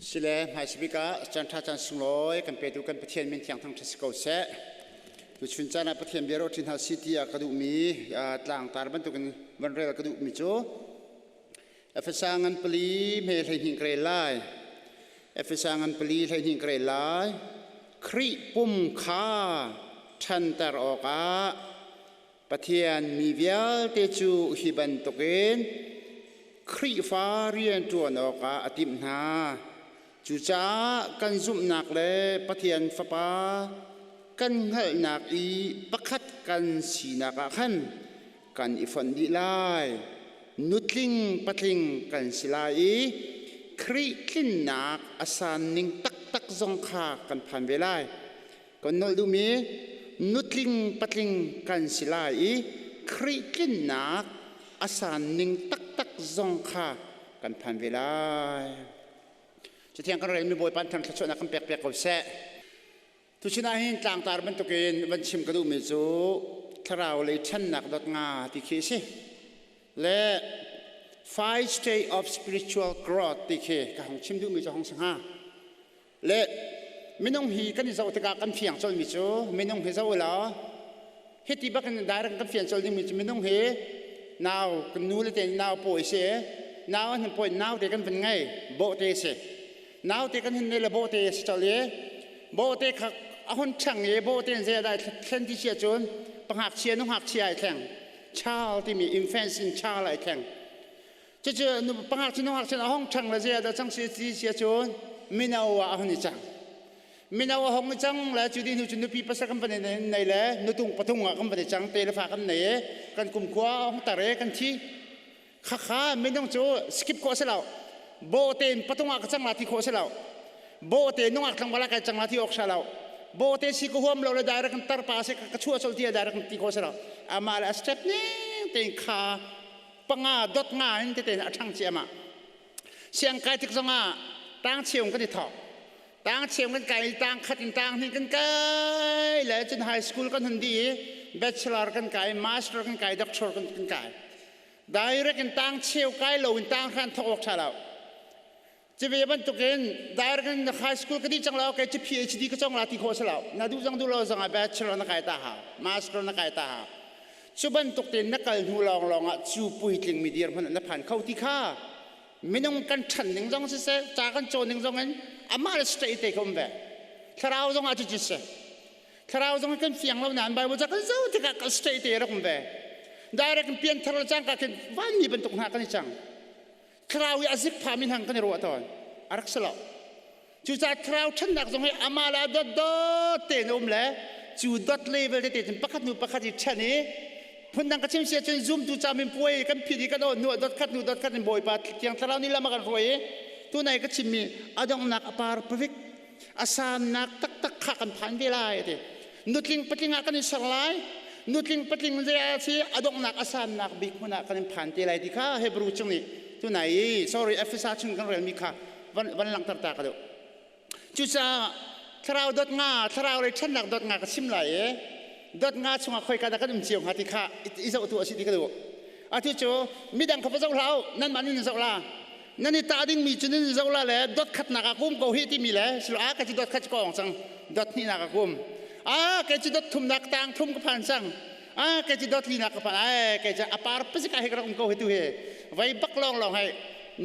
Sile hmaisabik ah caan ṭha caan sunglawi kan petu kan Pathian min thiang thangṭhat si ko seh. Tuchun caan ah Pathian bia ruahṭi hna si tiah ka duhmi tlangtar bantukin van rel ka duhmi cu Efesa ngan pali hme 12 ka rel lai. Efesa ngan pali 12 ka rel lai. Khrih pum kha ṭhanter awkah Pathian mi vialte cu hi bantukin Khrihfa rianṭuan awkah a timh hna. Cucaah kan zumhnak le Pathian Fapa kan hngalhnak i pakhat kan sinak ah khan kan i fonh dih lai. Nutling patling kan si lai i Khrih tlinnak a san ning taktak zong kha kan phan ve lai. Kan nolh duhmi nutling patling kan si lai i Khrih tlinnak a san ning taktak zong kha kan phan ve lai. Cuthiang kan relmi Bawipa thang thluachuahnak kan pek piak ko seh. Tuchun ah hin tlangtar bantukin van chim ka duhmi cu thlarau lei ṭhannak dot nga ti khi a si. Le five state of spiritual growth ti khi ka hong chim duhmi cu hong si hnga. Le minung hi kan i zoh tikah kan fiang colmi cu minung hi zoh ulaw hiti bak in direct kan fian col dingmi cu minung hi nau kan nu le te nau pawi si nau an pawi nau te kan van ngei bawhte si nau te kan hin nei le bawhte si col i bawhte kha a hun ṭhang i bawhte in zei dai thlen ti sia cun pangakchia nu ngakchia ai thleng child timi infants in child ai thleng. Cucu pangak cu nungak cun a hong ṭhang le zei ah dah cang si ti si ahcun mino ah a hun i cang. Mino a hong i cang le cu dih hnu cun nupi pasal kan van i nei le nutung patung ah kan van i cang te le fa kan nei i kan kumkhua a hong tar i kan thi. Khakha minung cu skip khawh a si lo. Bawhte in patung ah ka cang la ti khawh a si lo. Bawhte nungak tlangval ah kai cang la ti awk sia lo. Bawhte si ka huam lo le direct kan tar pa si ka chuah colh ti direct ti khawh a si lo. Amah le a step ning tein kha panga dot nga in tete a ṭhang ciahmah. Siang kai tik zongah tang cheung kan i thawk. Tang cheung kan kai tang khat in tang hnih kan kai le cun high school kan hun dih i bachelor kan kai, master kan kai, doctor kan kai. Direct in tang cheu kai lo in tang hran thawk awk ṭha lo. Cive bantukin direct in high school ka dih cang lo, kei cu PhD ka cawng la ti khawh si lo. Na duh zong duh lo zong ah bachelor na kai ta hau, master na kai ta hau. Cu bantuk tein na kal hnu lawnglawng ah cu puitling mi dirhmun ah na phan kho ti kha minung kan ṭhan ning zong siseh, ca kan cawn ning zong in amah le straight te kha um ve. Thlarau zong ah cucu si. Thlarau zong kan fiang lo nain Bible ca kan zoh tikah kan straight te rak um ve. Direct in pianthar le cangka khin vanmi bantuk hna kan i cang. Thlarau i a zik phami hna kan i ruah tawn. A rak si lo. Cucaah thlarau ṭhannak zong hi amah le a dotdot tein a um le cu dot level tete cun pakhat hnu pakhat i ṭhen i phundang ka chim si ahcun zumtu ca min puai kan phit i kan aw hnu ah dot khat hnu dot khat in Bawipa thiang thlarau nih lam a kan hruai i tunai ka chimmi a donghnak a par pavik a sannak taktak kha kan phan ve lai ti nutling patling ah kan i ser lai nutling patling zei a si a donghnak a sannak bik hmun ah kan in phan te lai ti kha Hebrew chung nih tunai i sorry Efesa chung kan relmi kha van van langhter ta ka duh. Cucaah thlarau dot nga thlarau lei ṭhannak dot nga ka chim lai i dot nga chungah khoika dah kan um cio hnga ti kha i zoh tu a si ti ka duh. Atu cu midang kha va zoh hlah u nanmah nih nan zoh la nan i tah dingmi cu nan i zoh la le dot khatnak ah kum ko hi timi le silo a ka ci dot khat cu ka ong cang dot hnihnak ah kum a kei cu dot thumnak tang thum ka phan cang a kei cu dot linak ka phan ai kei cu a par pasika hi ka rak um ko hi tu hi vai bak lawng lawng hai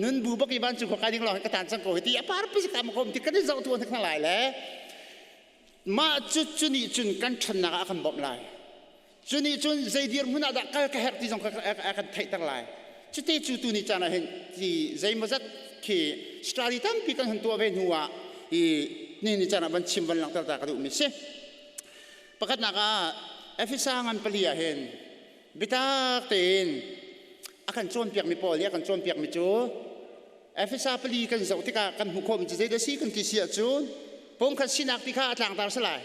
nun bu bak i vancung khua kai ding lawng hi ka tan cang ko hi ti a par pasika ma kom ti kan i zoh tu an lai le mah cu cu nih cun kan ṭhannak ah a kan bawmh lai. Cu nih cun zei dirhmun ah dah kal ka herh ti zong kha a kan theihter lai. Cuti cu tu ni caan ah hin ti zeimawzat khi study tampi kan hun tuah ve hnu ah i ni ni caan ah van chim van langhter ta ka duhmi si. Pakhatnak ah Efesa ngan pali ah hin biatak tein a kan cawnpiakmi Paul nih a kan cawnpiakmi cu Efesa pali kan zoh tikah kan hmuh khawhmi cu zeidah si kan ti si ahcun pumkhat sinak ti kha a tlangtar si lai.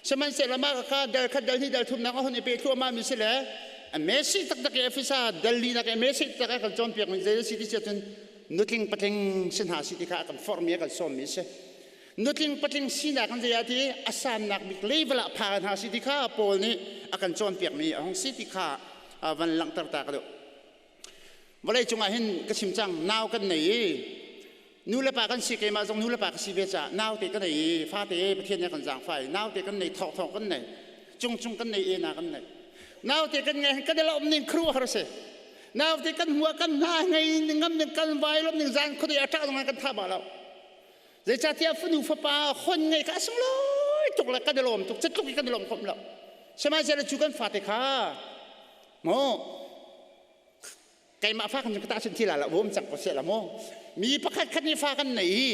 Sihmanhsehlaw mah kha dal khat dal hnih dal thumnak a hun i pe thluahmah mi si le a message taktak i Efesa dal linak i message tak a kan cawnpiak mi zeidah si ti si ahcun nutling patling si hna si ti kha a kan forhmi a kan sawmmi a si. Nutling patling sinak kan zei ah ti a sannak bik level ah pha hna si ti kha Paul nih a kan cawnpiakmi a hung si ti kha van langhter ta ka duh. Vawlei cungah hin ka chim cang nau kan nei i Nu le pa kan si, keimah zong nu le pa ka si ve caah naute ka nei i fate Pathian nih a kan zaangfah i naute kan nei, thawkthawk kan nei, cungcung kan nei, ena kan nei. Naute kan ngei kan i lawm ning khuaruahhar a si. Naute kan hmuh ah kan hna ngei ngam ning kan vai lawm ning zan khuadei a ṭah zong kan tha ba lo. Zeicahtiah fanu fapa hon ngei kha a sunglawi tuk le kan i lawm tuk, catluk i kan i lawm khom lo. Sihmanhsehlaw cu kan fate kha maw keimah fa kan ka tahchunh thi la la bawm cang ko seh la maw mi pakhat khat nih fa kan nei i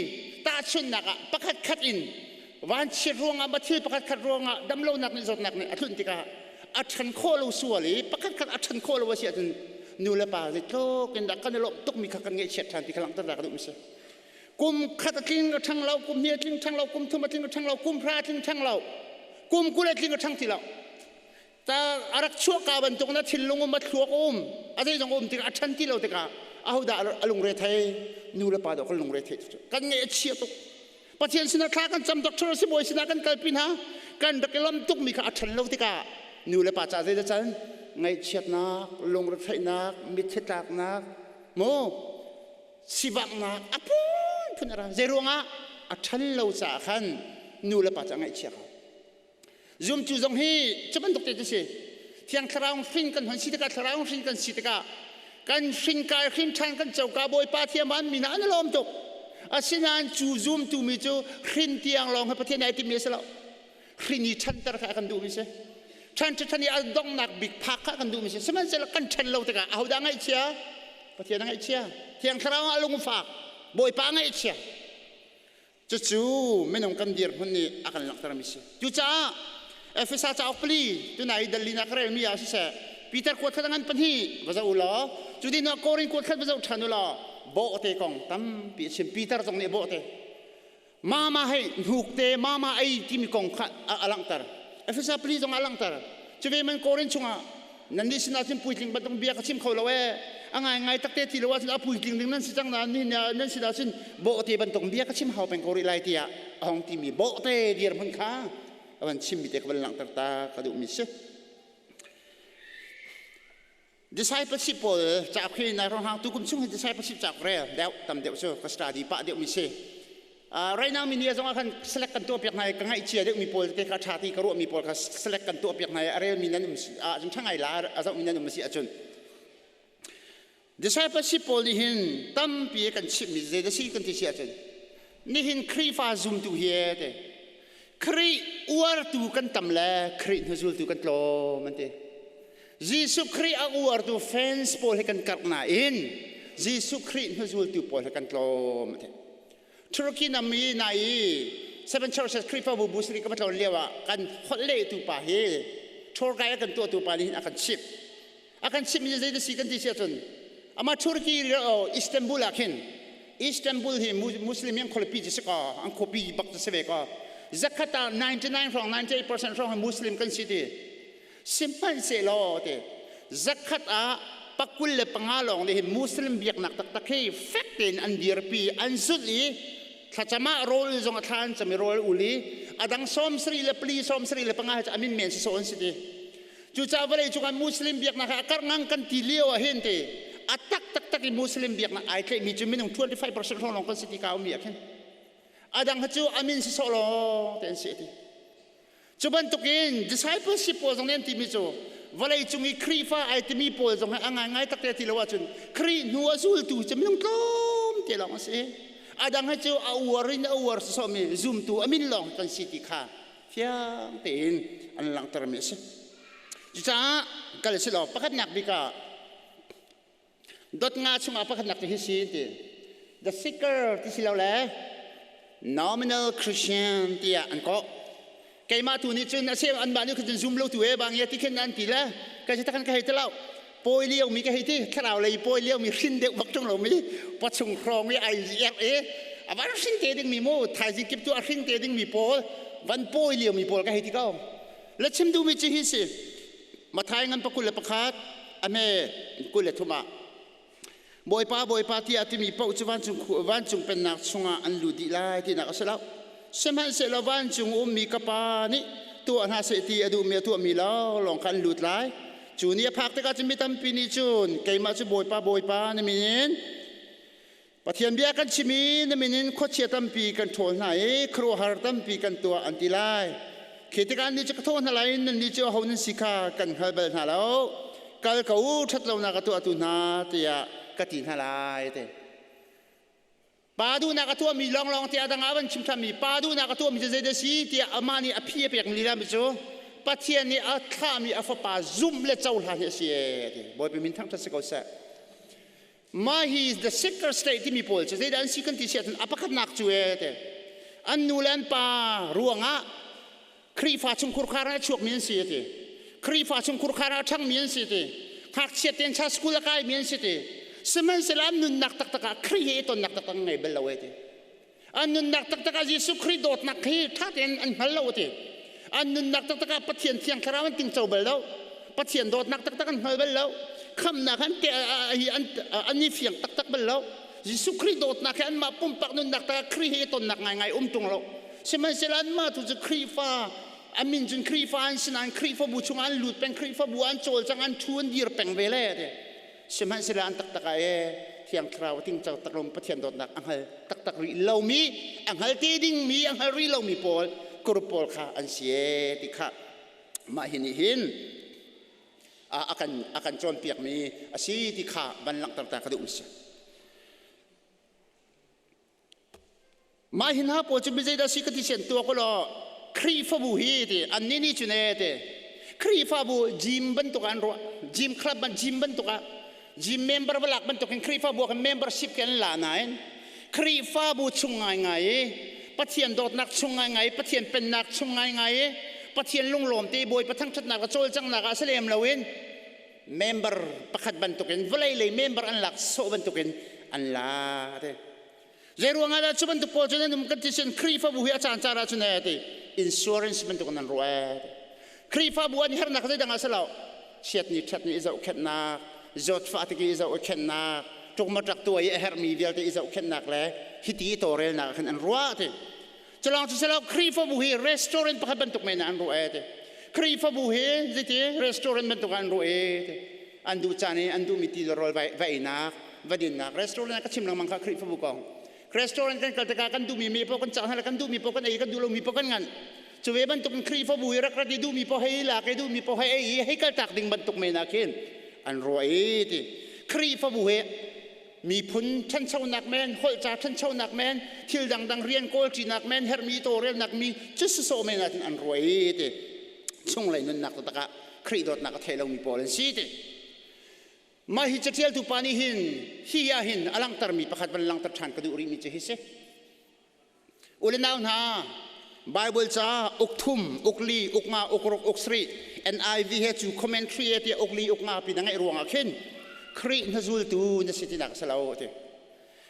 tahchunhnak ah pakhat khat in vanchiat ruangah ma thil pakhat khat ruangah damlonak nih zawtnak nih a tlunh tikah a ṭhan khawh lo sual i pakhat khat a ṭhan khawh lo a si ahcun nu le pa zeitluk in dah kan i lawmh tukmi kha kan ngaihchiat ṭhan ti kha langhter ka duh mi si. Kum khat a tling a ṭhang lo, kum hnih a tling ṭhang lo, kum thum a tling a ṭhang lo, kum hra a tling ṭhang lo, kum 20 a tling a ṭhang ti lo. Ta a rak chuahka bantuk na thinlung um, a thluak um, a zeizong um tikah a ṭhan ti lo tikah ahodah a lungre thei? Nu le pa dawh kan lungre thei. Kan ngaih a chia tuk. Pathian sinah thla kan cam, doctor sibawi sinah kan kalpi hna, kan rak i lam tukmi kha a ṭhan lo tikah nu le pa ca zeidah can? Ngaihchiatnak, lungretheihnak, mitthli tlaknak, mu sivanghnak a phunphun a ra. Zei ruangah? A ṭhan lo caah khan nu le pa ca ngaihchia kha. Zumtu zong hi cu bantuk te cu si. Thiang Thlarau hrin kan hon si tikah, Thlarau hrin kan si tikah, kan hrin kai hrin ṭhan kan coka Bawipa thiam an min ah an i lawm tuk. Asinain cu zumtu mi cu hrin tiang lawng hi Pathian ai timmi a si lo. Hrin i ṭhanter kha a kan duhmi si. Ṭhan ṭhan i a donghnak bik phak kha a kan duhmi si. Sihmanhsehlaw kan ṭhan lo tikah ahodah ngaihchia? Pathian a ngaihchia. Thiang Thlarau ah lungfak. Bawipa a ngaihchia. Cucu minung kan dirhmun nih a kan langhtermi si. Cucaah Efesa cauk pali tunai dalin ah ka relmi ah siseh, Peter kuat khat a ngan pahnih va zoh u law, cu din ah Korin kuat khat va zoh ṭhan u law, bawhte kong tampi a chim. Peter zong nih bawhte. Mama hei hnukte mama ei timi kong kha a langhter. Efesa pali zong a langhter. Cu ve man Korin chungah nan nih sinah cun puitling bantuk bia ka chim kho lo ee, a ngaingai takte ti lo ahcun a puitling ding nan si cang na nan sin ahcun bawhte bantuk bia ka chim hau peng ko rih lai tiah a hong timi bawhte dirhmun kha a van chimmi te ka van langhter ta ka duhmi si. Discipleship pawl cauk hi nai hrawng tu kum chung hi discipleship cauk rel deuh tam deuh cu ka study pah deuh mi si. Right now mi nia zong ah khan select kan tuah piak hna i ka ngaihchia deuh mi pawl te kha ṭha ti ka ruah mi pawl kha select kan tuah piak hna i a rel mi nan um ahcun ṭha ngai la, a zoh mi nan um si ahcun. Discipleship pawl nih hin tampi kan chimh mi zei da si kan ti si ahcun, nihin Khrihfa zumtu hi te Khrih uartu kan tam le Khrih hnuzultu kan tlawm an ti. Jesuh Khrih a uartu fans pawl hi kan karh nain Jesuh Khrih hnuzultu pawl hi kan tlawm an ti. Turkey nam i nai i Seven Churches Khrihfabu bu sari ka va tlawn lio ah kan holh lehtu pa hi, tour guide a kan tuahtu pa nih hin a kan chimh. A kan chimh mi zei da si kan ti si ahcun, amah Turkey Istanbul ah khin, Istanbul hi Muslim an khualipi ci si kaw, an khuapi bak si ve kaw, zakhat ah 99 hrawng, 98% hrawng hi Muslim kan si ti. Sihmanhsehlaw ti zakhat ah 25 lawng nih hin Muslim biaknak taktak hi fek tein an dirpi, an zulh i thlacam ah rawl zong a thla an cam i rawl ul i a dang 74, 75 hi cu a min men sawsawh an si ti. Cucaah vawlei cungah Muslim biaknak hi a karh ngang kan ti lio ah hin ti a tak taktak i Muslim biaknak ai tlaihmi cu minung 25% hrawng lawng kan si ti ka ummi ah khin a dang cu a min sawsawh lawng te an si ti. Cu bantukin discipleship pawl zong nih an timi cu vawlei cung i Khrihfa ai timi pawl zong hi a ngaingai takte ti lo ahcun Khrih hnu a zultu cu minung tlawm te lawng a si. A dang hi cu a uar in a uar sawsawhmi zumtu a min lawng kan si ti kha fiang tein an langhtermi a si. Cucaah kal si law pakhatnak bik ah dot nga chungah pakhatnak cu hi si ti the seeker ti si lo le nominal Christian tiah an kawh. Keimah tu nih cun a sem an mah nih khan zum lo tu e bang ya ti khin an ti le kai si takhan ka hei ti lo, pawi lio mi ka hei ti, thlarau lei pawi lio mi, hrin deuh bak tung lo mi, pachung hrawng i ai er e a van hring te ding mi mu thaizing kip tu a hring te ding mi pawl van pawi lio mi pawl ka hei ti ko le. Chim duh mi cu hi si, Mathai ngan pakul le pakhat a me 23 ah, Bawipa, Bawipa tiah timi paoh cu vancung vancung pennak chungah an lut dih lai tinak a si lo. Sihmanhsehlaw vancung ummi ka Pa nih tuah hna seh ti a duhmi a tuahmi lawnglawng kha an lut lai. Cu ni a phak tikah cun mi tampi nih cun keimah cu Bawipa, Bawipa, na min in Pathian bia kan chim i na min in khuachia tampi kan ṭhawl hna i khuaruahhar tampi kan tuah an ti lai. Khi tikah annih cu ka thawh hna lai i nannih cu aho nan si kha kan hngal bal hna lo. Kal ko u, ṭhatlonak a tuahtu hna, tiah ka ti hna lai. Ti. Pa duhnak a tuahmi lawnglawng tiah dang ah van chim ṭhanmi pa duhnak a tuahmi cu zeidah si tiah amah nih a phi a pekmi lila mi cu Pathian nih a thlahmi a fapa zumh le cohlan hi a si ee ti. Bawipa min thangṭhat si ko seh. Mah hi the seeker state timi pawl cu zeidah an si kan ti si ahcun a pakhatnak cu ee te an nu le an pa ruangah Khrihfa chungkhur khar ah a chuakmi an si ti. Khrihfa chungkhur khar ah a ṭhangmi an si ti. Ngakchia tein cha school a kaimi an si ti. Sihmanhsehlaw an nunnak taktak ah Khrih he i tonnak taktak ngei bal lo ee ti. An nunnak taktak ah Jesuh Khrih dawtnak hi ṭha tein an hngal lo ti. An nunnak taktak ah Pathian Thiang Thlarau an tingco bal lo. Pathian dawtnak taktak an hngal bal lo. Khamnak an te an an i fiang taktak bal lo. Jesuh Khrih dawtnak hi anmah pumpak nunnak takah Khrih he i tonnak ngaingai um ṭung lo. Sihmanhsehlaw anmah tu cu Khrihfa a min cun Khrihfa an si nain Khrihfabu chungah an lut peng, Khrihfabu an cawlcang, an ṭhu, an dir peng ve le ti. Sihmanhsehlaw an taktak ah ee Thiang Thlarau a tingco tak lomi Pathian dawtnak a hngal taktak rih lomi, a hngal te dingmi, a hngal rih lomi pawl, group pawl kha an si ee ti kha mah hi nih hin a kan a kan cawnpiakmi a si ti kha van langhter ta ka duh si. Mah hi hna pawl cu mi zeidah si ka ti sian tuak law Khrihfabu hi ti annih nih cun ee ti Khrihfabu gym bantuk ah an ruah gym club ban gym bantuk ah gym member va lak bantuk in Khrihfabu ah khan membership ke an la nain Khrihfabu chung ngaingai i Pathian dawtnak chung ngaingai i Pathian pennak chung ngaingai i Pathian lunglawm te Bawipa thangṭhatnak le cawlcanghnak ah si lem loin member pakhat bantukin vawlei lei member an lak sawh bantukin an la ti. Zeiruang ah dah cu bantuk pawl cu nan um kan ti sin Khrihfabu hi a caan caan ah cun ee ti insurance bantuk nan ruah ee. Khrihfabu an hernak zeidang ah si lo. Chiatni ṭhatni i zohkhenhnak, zawtfah tik i zohkhenhnak, ṭukmaṭak tuah i a herhmi vialte i zohkhenhnak le hiti i tawlrelnak ah khan an ruah ti. Culawng cu si lo Khrihfabu hi restaurant pakhat bantuk men ah an ruah ee ti. Khrihfabu hi zeiti restaurant bantuk ah an ruah ee ti. An duh caan i an duhmi ti le rawl va einak, va dinnak restaurant ah ka chim lengmang kha Khrihfabu kong. Restaurant kan kal tikah kan duhmi mi paoh kan cah hna le kan duhmi paoh kan ei kan duh lomi paoh kan nganh. Cu ve bantuk in Khrihfabu i rak rat i duhmi paoh hei lak i duhmi paoh hei ei i hei kaltak ding bantuk men ah khin an ruah i ti. Khrihfabu hi miphun ṭhanchonak men, holhca ṭhanchonak men, thil dangdang rian kawlṭinak men, herhmi tawlrelnak mi cu sawsawh men ah an ruah i ti chunglei nunnak taktak ah Khrih dawtnak a thei lomi pawl an si ti. Mah hi caṭialtu pa nih hin hi ah hin a langhtermi pakhat van langhter ṭhan ka duh rihmi cu hi si. U le nau hna, Bible ca uk thum, uk li, uk nga, uk ruk, uk sarih, NIV he cu commentary he tiah uk li, uk nga pi na ngeih ruangah khin Khrih na zultu na si tinak a si lo ti.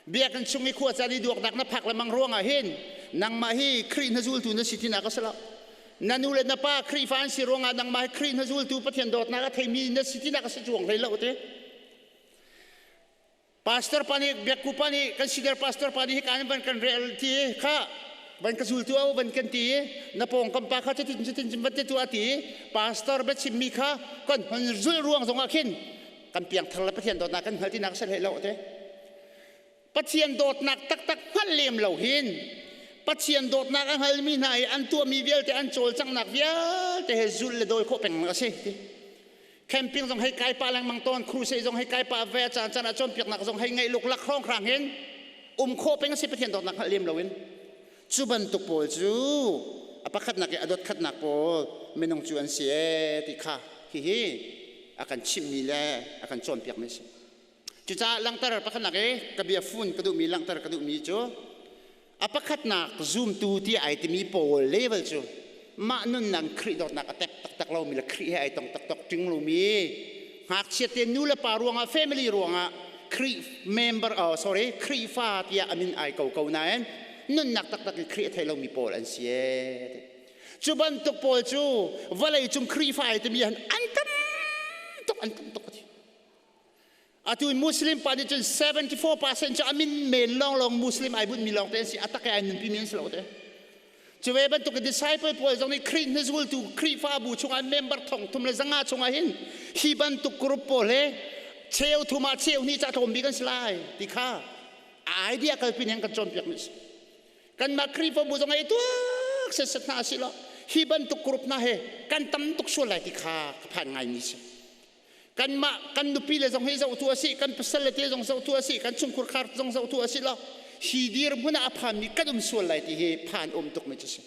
Biakinn chung i khua caan i duaknak na phak lemang ruangah hin nangmah hi Khrih na zultu na si tinak a si lo. Na nu le na pa Khrihfa an si ruangah nangmah hi Khrih na zultu Pathian dawtnak a theimi na si tinak a si cuang hlei lo ti. Pastor pa nih biakku pa nih kan senior pastor pa nih hika in van kan rel ti kha van ka zultu au van kan ti na pawngkam pa kha cutin cutin van ti tu a ti pastor biachimmi kha kan hon zulh ruang zongah khin kan piangthar le Pathian dawtnak kan hngal tinak a si hlei lo te Pathian dawtnak taktak hngalh lem lo hin Pathian dawtnak a hngalmi hna i an tuahmi vialte an cawlcanghnak vialte he zulh le dawi khawh peng a si ti Camping zong hei kai pah lengmang tawn, crusade zong hei kai pah ve, caan caan ah cawnpiaknak zong hei ngaih luklak hrawnghrang hin um khawh peng a si Pathian dawtnak hngalh lem loin. Cu bantuk pawl cu a pakhatnak i a dot khatnak pawl minung cu an si ee ti kha hihi a kan chimhmi le a kan cawnpiakmi a si. Cucaah langhter pakhatnak i ka bia fun ka duhmi langhter ka duhmi cu a pakhatnak zumtu ti ai timi pawl level cu mah nunnak Khrih dawtnak a tek taktak lomi le Khrih he ai tong taktak ṭing lomi ngakchia te nu le pa ruangah family ruangah Khrih member oh sorry Khrihfa tiah a min ai ko ko nain nunnak taktak in Khrih a thei lomi pawl an si ee cu bantuk pawl cu vawlei cung Khrihfa ai timi han an tam tuk an tam tuk Atu Muslim pa nih cun 74% cu a min men lawnglawng Muslim ai bunhmi lawng te an si, a tak i ai nunpi mi an si lo te. Cu ve bantuk disciple pawl zong nih Khrih hnuzultu Khrihfabu chungah member thong thum le zanga chungah hin hi bantuk group pawl he cheu thum ah cheu hnih ca tlawm bik an si lai ti kha. A idea kalpi ning kan cawnpiak mi si. Kanmah Khrihfabu zong ei tuak set hna si lo. Hi bantuk group hna he kan tam tuk sual lai ti kha ka phan ngai mi si. Kanmah kan nupi le zong hi zohtu a si, kan pasal le te zong zohtu a si, kan chungkhur khar zong zohtu a si lo. Hi dirhmun ah a phanmi kan um sual lai ti hi phan um tuk mi cu si.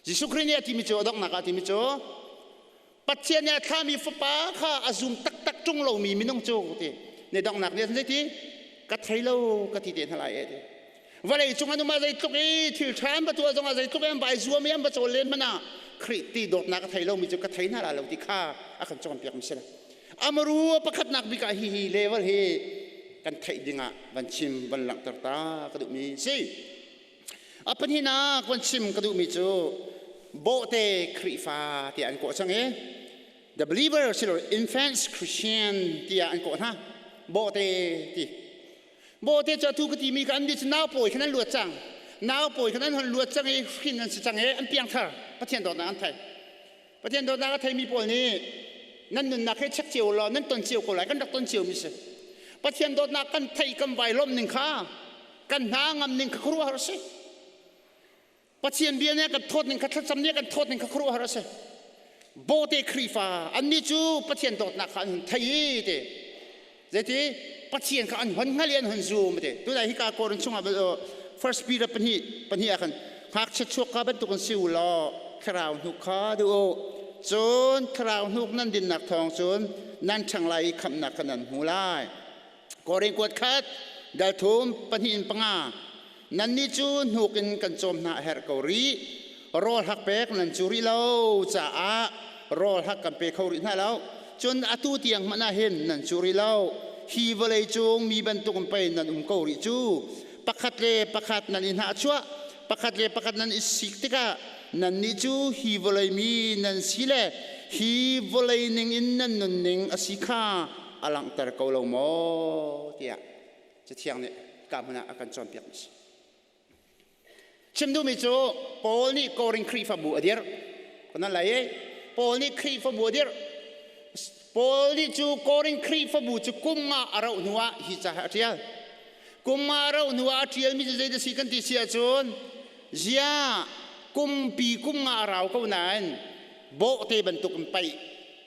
Jesuh Khrih nih a timi cu a donghnak ah a timi cu Pathian nih a thlahmi fapa kha a zum taktak ṭung lomi minung cu ti ne donghnak nih a ti ka thei lo ka ti te hna lai e ti. Vawlei cung an um ah zeitluk i thil ṭha an va tuah zongah zeitluk i an vai zuam i an va cawl len hmanh ah Khrih ti dawtnak a thei lomi cu ka thei hna la lo ti kha a kan cawnpiak mi si lo. Amaru a pakhatnak bik ah hi hi level hi kan theih dingah van chim van langhter ta ka duhmi si. A pahnihnak van chim ka duhmi cu bawhte Khrihfa tiah an kawh cang i the believer silo infants Christian tiah an kawh hna. Bawhte ti. Bawhte cu atu ka timi ka an nih cu nau pawi khan an luat cang. Nau pawi khan an hon luat cang i hrin an si cang i an piangthar. Pathian dawtnak an thei. Pathian dawtnak a theimi pawl nih nan nunnak hi check cio law nan ton cio ko lai kan rak ton cio mi si. Pathian dawtnak kan theih kan vai lawm ning kha kan hna ngam ning kha khuaruahhar a si. Pathian bia nih kan thawt ning kha thlacam nih kan thawt ning kha khuaruahhar a si. Bawte Khrihfa annih cu Pathian dawtnak kha an hun thei i ti. Zeiti Pathian kha an hon hngal i an hon zum ti. Tunai hika Korin chungah First Peter pahnih pahnih ah khan ngakchia chuak ka bantuk in si u law thlarau hnuk kha duh u. Cun thlarau hnuk nan dinnak thawng cun nan ṭhang lai i khamhnak kha nan hmu lai. Korin kuat khat dal thum pahnih in panga nannih cu hnuk in kan cawm hna a herh ko rih. Rawl hak pek nan cu rih lo caah rawl hak kan pe kho rih hna lo. Cun atu tiang hmanh ah hin nan cu rih lo. Hi vawlei cung mi bantuk in pei nan um ko rih cu. Pakhat le pakhat nan i hnahchuah, pakhat le pakhat nan i sik tikah nannih cu hi vawlei mi nan si le hi vawlei ning in nan nunning a si kha a langhter ko lo maw tiah Cathiang nih ka hmun ah a kan cawnpiak mi si. Chim duhmi cu Paul nih Korin Khrihfabu a dirh. Kan lai i Paul nih Khrihfabu a dirh. Paul nih cu Korin Khrihfabu cu kum nga a rauh hnu ah hi ca hi a ṭial. Kum nga a rauh hnu ah a ṭialmi cu zei si kan ti si ahcun zia kumpi kum nga a rau ko nain bawhte bantuk in paih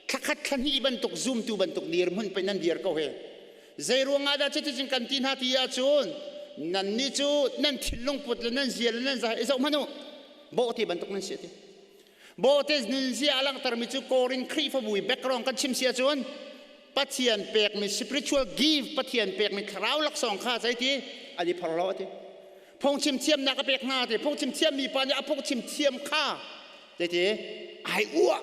thlakhat thlahnih bantuk zumtu bantuk dirhmun pei nan dir ko he zei ruangah dah cuticun kan ti hna ti ahcun nannih cu nan thinlung put le nan zia le nan zai i zoh hmanh u bawhte bantuk nan si ti bawhte nunzia a langhtermi cu Korin Khrihfabu i background kan chim si ahcun Pathian pekmi spiritual gift Pathian pekmi thlarau laksawng kha zeiti an i phor lo ati phungchim thiamnak a pek hna ti phungchim thiammi pa nih a phungchim thiam kha zeiti ai uah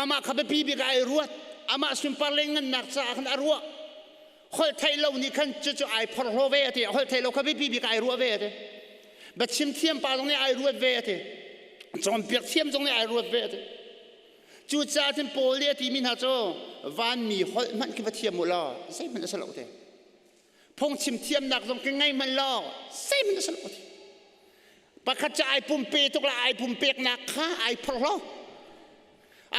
amah kha biapi bik ah ai ruat amah sunpar le ngannak caah khan a ruah holh theih lo nih khan cucu ai phorhlaw ve ati holh theih lo kha biapi bik ah ai ruah ve ati biachim thiam pa zong nih ai ruat ve ati cawnpiak thiam zong nih ai ruat ve ati cucaah cun Paul nih a timi hna cu vanmi holh hmanh khi va thiam u law zeihmanh a si lo te phungchim thiamnak zong ki ngei hmanh law zeihmanh a si lo ti pakhat cu ai pumpe tuk la ai pumpeknak kha ai phorhlaw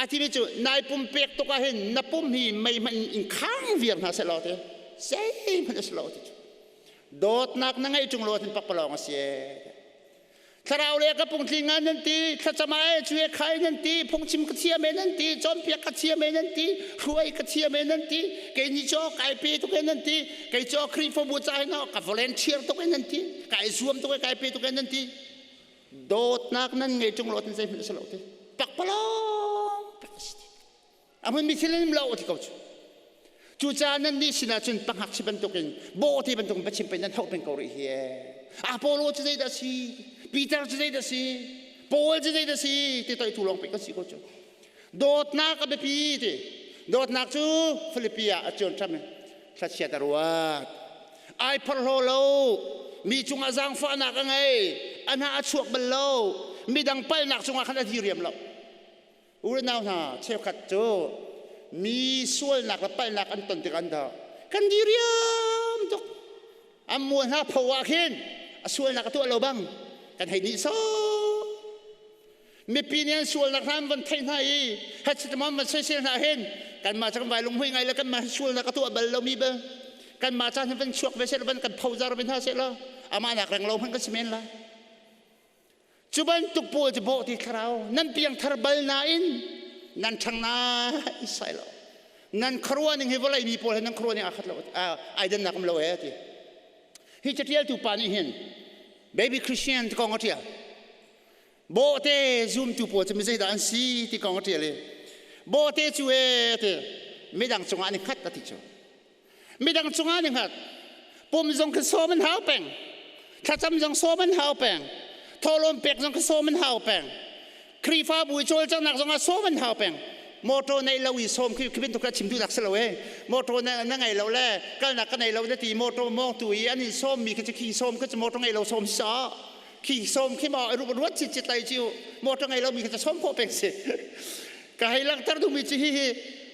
a timi cu nai pumpek tuk ah hin na pum hi mei hmanh in khang viar hna seh law ti zeihmanh a si lo ti dawtnak na ngeih ṭung lo hin pakpalawng a si Thlarau le ka pungtling ah nan ti, thlacam ah e cu e khai nan ti, phungchim ka thiam e nan ti, cawnpiak ka thiam e nan ti, hruai ka thiam e nan ti, kei ni cu kai pe tuk e nan ti, kei cu Khrihfabu ca hin ka volunteer tuk e nan ti, kai zuam tuk e kai pe tuk e nan ti. Dawtnak nan ngei ṭung lo tin zeihmanh a si lo ti. Pakpalawng tak a si ti. A hmunmi thil in lo ti ko cu. Cucaah nan nih sinah cun pangakchia bantukin bawhte bantukin biachim pei nan hauh peng ko rih hi. Apollo cu zeidah si? Peter cu zeidah si? Paul cu zeidah si? Ti toi tu lawng pei kan si ko cu. Dawtnak a biapi ti. Dawtnak cu Philippi ah a cuan ṭham i thlachiat a ruat. Ai phorhlaw lo. Mi cungah zaangfahnak a ngei. A hna a chuak bal lo. Midang palnak cungah khan a diriam lo. U le nau hna cheukhat cu mi sualnak le palhnak an ton tik an dah kan diriam tuk an mual hna pho ah khin a sualnak a tuah lo bang kan hei nih sawh mipi nih an sualnak hna an van theih hna i hatchitamam van soisel hna hin kanmah cu kan vai lunghui ngai le kanmah sualnak a tuah bal lomi bal. Kanmah caan hin van chuak ve seh van kan phozar ve hna seh law amah nak reng lo hmanh kan si men lai. Cu bantuk pawl cu bawh ti thlarau nan piangthar bal nain nan ṭhang nai sai lo. Nan khuaruah ning hi vawlei mi pawl he nan khuaruah ning aa khat lo ai dannak um lo e ti. Hi caṭialtu pa nih hin baby Christian ti kong a ṭial. Bawhte zumtu pawl cu mi zeidah an si ti kong a ṭial i bawhte cu e ti midang cungah an i hngat a ti cu. Midang cungah an i hngat. Pum zong kha sawm an hau peng. Thlacam zong sawm an hau peng. Thawhlawm pek zong kha sawm an hau peng. Khrihfabu i cawlcanghnak zong ah sawm an hau peng. Motor nei lo i sawm khi khi bantuk kha chim duhnak si lo e. Motor na, na ngei lo le kalnak ka nei lo na ti motor mawngtu i an in sawm mi khi cu khi sawm khi cu motor ngei lo sawm si sawh. Khi sawm khi maw ruat cit cit lai cu motor ngei lo mi khi cu sawm khawh peng si. Ka hei langhter duhmi cu hihi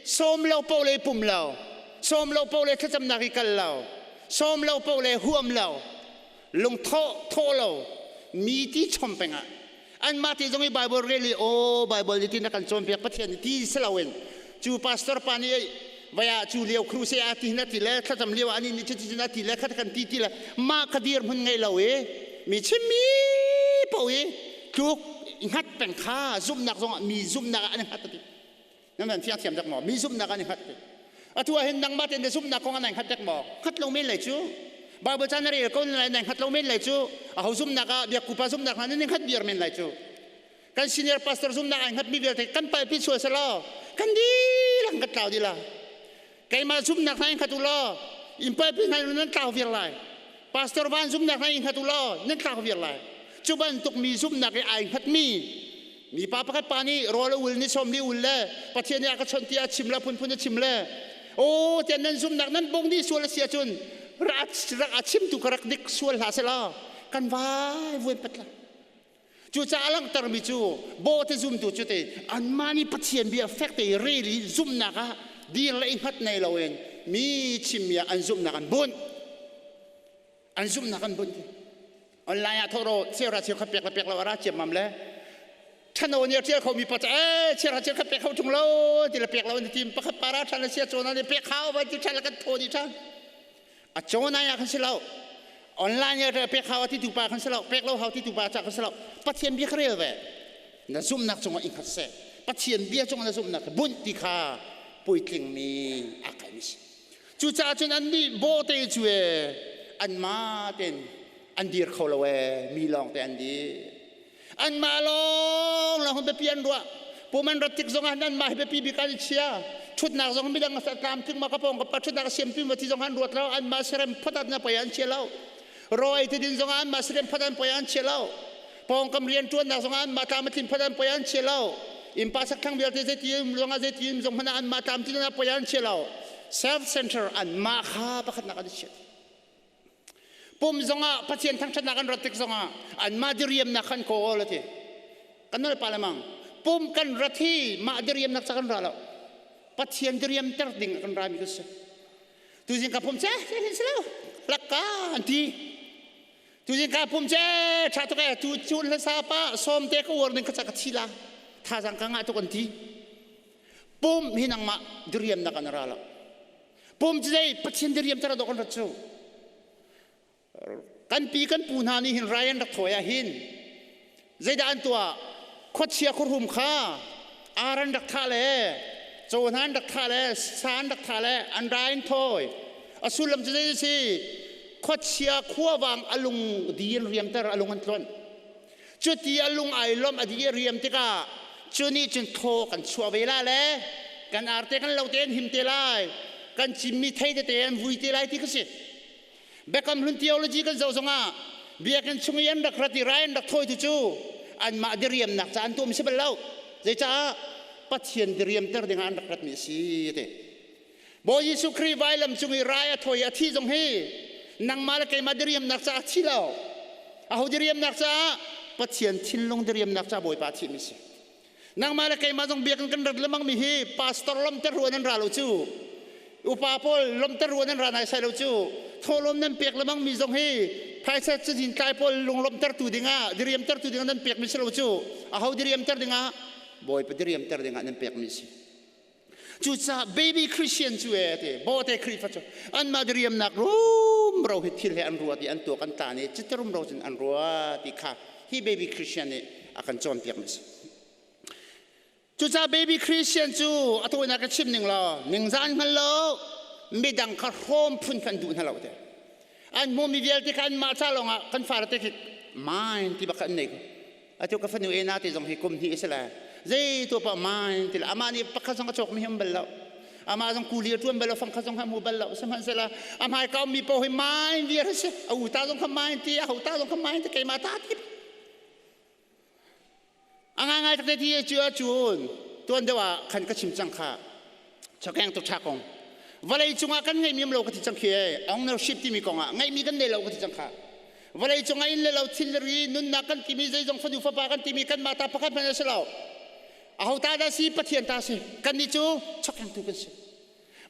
sawm lo paoh le pum lo, sawm lo paoh le thlacamnak i kal lo, sawm lo paoh le huam lo, lungthawh thawh lo, mi ti chom peng ah anmah te zong i Bible rel i aw Bible nih tin a kan cawnpiak Pathian nih ti si loin cu pastor pa nih vaya cu lio crusade ah ti hin a ti le thlacam lio ah anih nih cuti cun a ti le khat kan ti ti le mah ka dirhmun ngei lo i mi chimmi paoh i tluk hngat peng kha zumhnak zongah mi zumhnak ah an i hngat ti nan van fiang thiam dek maw mi zumhnak an i hngat ti atu ah hin nangmah tein na zumhnak kong an hngat dek maw hngat lo men lai cu Bible ca na rel ko lai na hngat lo men lai cu aho zumhnak ah biakku pa zumhnak hna nan hngat biar men lai cu kan senior pastor zumhnak ai hngat mi vialte kan palpi sual selaw kan dilang kan tlau dila keimah zumhnak hna in khat u law in palpi hna nan tlau viar lai pastor van zumhnak hna in khat u law nan tlau viar lai cu bantuk mi zumhnak i ai hngat mi mipa pakhat pa nih rawl a ul ni sawm li ul le Pathian nih a ka chawnh tiah a chim le phunphun a chim le o tiah nan zumhnak nan bong dih sual a si ahcun rak a chimtu ka rak dik sual hlah selaw kan vai vuan pat la Cucaah langhtermi cu bawhte zumtu cu te anmah nih Pathian bia fek te i rel i zumhnak ah dir le i hngat nei loin mi chimmi ah an zumhnak an bunh. An zumhnak an bunh. Online ah thawh cheuhra cheukhat pek le pek lo a ra ciammam le ṭhano nih a ṭial khomi pa ca ee cheuhra cheukhat pek kho ṭung lo ti le pek lo an ti pakhat para ṭhan a sia cawn an i pek hau van ti ṭhan le kan thaw dih ṭhan. A cawn ai ah khan si lo. Online i pek hau a ti tu pa khan si lo. Pek lo hau ti tu pa ca khan si lo. Pathian bia kha rel ve. Na zumhnak cungah i hngat seh. Pathian bia cungah na zumhnak bunh ti kha puitlingmi aa kaimi si. Cucaah cun annih bawhte cu e anmah tein an dir kho lo e mi lawng te an dir. Anmah lawng lawng biapi an ruah. Pum an rat tik zongah anmah hi biapi bik an i chia. Ṭhutnak zong midang a tlamtling ma ka pawng ka pa ṭhutnak a siampi ma ti zong an ruat lo. Anmah serem phatat na poi an chia lo. Rawi ti din zongah anmah serem phat an poi an chia lo. Pawngkam rian ṭuannak zongah anmah tlam a tlin phat an poi an chia lo. Innpa sakthlang vialte zeiti um zongah zeiti um zong hmanh ah anmah tlam tlin poi an chia lo. Self center anmah kha pakhatnak an i chia. Pum zongah Pathian thangṭhatnak an rat tik zongah anmah diriamnak khan kawl a ti. Kan nol pa lemang. Pum kan rat hi mah diriamnak ca kan ra lo. Pathian diriamter ding kan ra mi kan si. Tuzing ka pum che hin si lo. Lakka an ti. Tuzing ka pum che tha tuk e tu chun hlasa pa som te ka uar ning ka ca ka thi la. Thazang ka ngah tuk an ti. Pum hi nangmah diriamnak an ra lo. Pum cu zei Pathian diriam tar dawh kan rat cu. Kan pi kan pu hna nih hin rai an rak thawi ah hin zeidah an tuah khuachia khuarum kha ar an rak thah le caw hna an rak thah le sa an rak thah le an rai an thawi a sullam cu zei si khuachia khuavang a lung di an riamter a lung an tluanh Cuti a lung ai lawmh a di a riam tikah cu nih cun thaw kan chuah ve la le kan arte kan lo te an him te lai kan cimmi thei tete an vui te lai ti ka si. Biakam hlun theology kan zoh zongah biakinn chung i an rak rat i rai an rak thawi tu cu anmah diriamnak ca an tuahmi si bal lo. Zeicah Pathian diriamter dingah an rak ratmi a si ti. Bawi Jesuh Khrih vailam cung i rai a thawi a thi zong hi nangmah le keimah diriamnak caah a thi lo. Aho diriamnak caah? Pathian thinlung diriamnak caah Bawipa a thihmi si. Nangmah le keimah zong biakinn kan rat lemang mi hi pastor lomter ruan an ra lo cu. Upa pawl lomter ruan an ra nai sai lo cu. Thawhlawm nan pek lemang mi zong hi phaisa cazin tlai pawl lunglawmhtertu dingah diriamtertu dingah nan pek mi si lo cu. Aho diriamter dingah? Bawipa diriamter dingah nan pek mi si. Cucaah baby Christian cu e ti bawte Khrihfa cu anmah diriamnak rumro hi thil he an ruat i an tuak an tan i cite rumro cun an ruat ti kha hi baby Christian nih a kan cawnpiak mi si. Cucaah baby Christian cu a tawinak ka chim ning law ningzan hngal lo midang kha hrawm phun khan duh hna lo te. An hmumi vialte kha anmah ca lawngah kan fare te khi mine ti bak kha an nei ko. Atu ka fanu ena te zong hi kum hnih a si le zei tu pa mine ti le amah nih pakhat zong a cawk mi hi um bal lo. Amah zong kuli a ṭuan bal lo, fangkhat zong kha a hmu bal lo. Sihmanhsehlaw a hmaika ummi paoh hi mine viar a si. A u ta zong kha mine ti, a ho ta zong kha mine ti, keimah ta ti. A ngaingai takte ti cu ahcun tuan deuh ah khan ka chim cang kha chokeng tuk ṭha kong vawlei cungah kan ngeihmi um lo ka ti cang khi ownership timi kong ah ngeihmi kan nei lo ka ti cang kha vawlei cungah inn le lo thil le ri nunnak kan timi zeizong fanu fapa kan timi kanmah ta pakhat hmanh a si lo aho ta dah si Pathian ta si kannih cu chokengtu kan si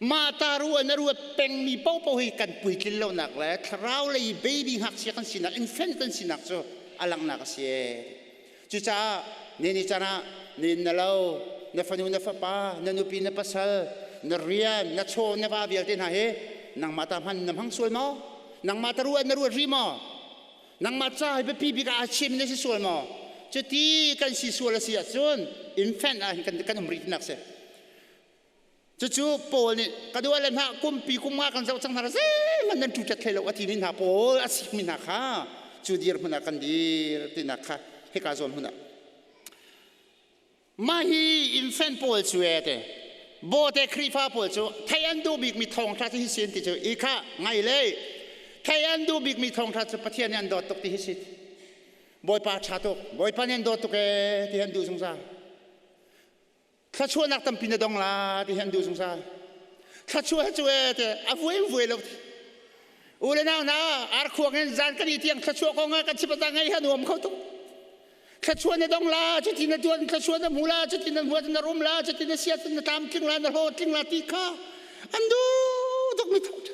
mah ta ru na ruat pengmi paohpaoh hi kan puitlin lonak le thlarau lei baby ngakchia kan sinak infant kan sinak cu a langhnak a si cucaah ni ni caan ah nin na lo na fanu na fapa na nupi na pasal na rian na chaw na va vialte hna hi nangmah ta hman na hmang sual maw nangmah ta ruat na ruat ri maw nangmah ca hi biapi bik ah a chim na si sual maw cuti kan si sual a si ahcun infant ah hin kan um rih tinak si Cucu Paul nih ka dua le hna kumpi kum nga kan zoh cang hna zeihmanh nan ṭuṭat hlei lo a timi hna pawl a sikmi hna kha cu dir hmun ah kan dir tinak kha hika zawn hmun ah mah hi infant pawl cu e te bawte Khrihfa pawl cu thei an duh bikmi thawngṭha cu hi si an ti cu i kha ngai le thei an duh bikmi thawngṭha cu Pathian nih an dawt tuk ti hi si Bawipa ṭha tuk Bawipa nih an dawt tuk ee ti an duh zungzal Thluachuahnak tampi na dong la ti hi an duh zungzal. Thluachuah cu e te a vuai vuai lo. U le nau na ar khuang in zan kan i tiang thluachuah kong ah kan chim ta ngai ha nuam kho tuk. Thluachuah na dong la cuti na tuan thluachuah na hmu la cuti na hmuat na rum la cuti na siat na tlam tling la na hlawt tling la ti kha an duh tuk mi thawng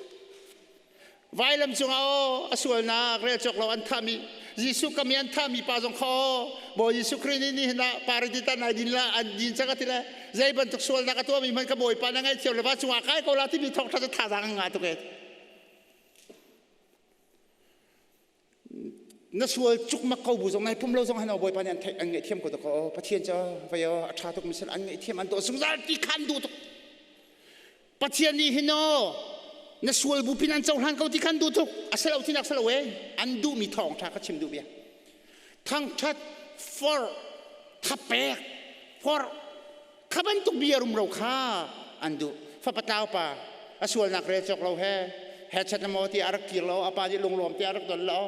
Vailam cungah aw a sualnak rel cawk lo an thahmi Jesuh kam i an thahmi pa zong kha aw Bawi Jesuh Khrih nih nihin ah paradis nai din la an din cang a ti le zei bantuk sualnak a tuahmi hmanh ka Bawipa na ngaihthiam le va cungah kai ko la timi thawngṭha cu thazaang an ngah tuk e. Na sual cukmak ko bu zong nai pum lo zong han aw Bawipa nih an theih an ngaihthiam ko tuk aw Pathian cu vai aw a ṭha tuk mi sin an ngaihthiam an tuah zungzal ti kha an duh tuk. Pathian nih hin aw na sual bu pin an cohlan ko ti khan duh tuk a si lo tinak si lo e an duhmi thawngṭha ka chim duh bia thangṭhat for thapek for kha bantuk bia rumro kha an duh fapa tlau pa a sualnak rel cawk lo he he chat na maw ti a rak kir lo a pa nih lunglawm te a rak don lo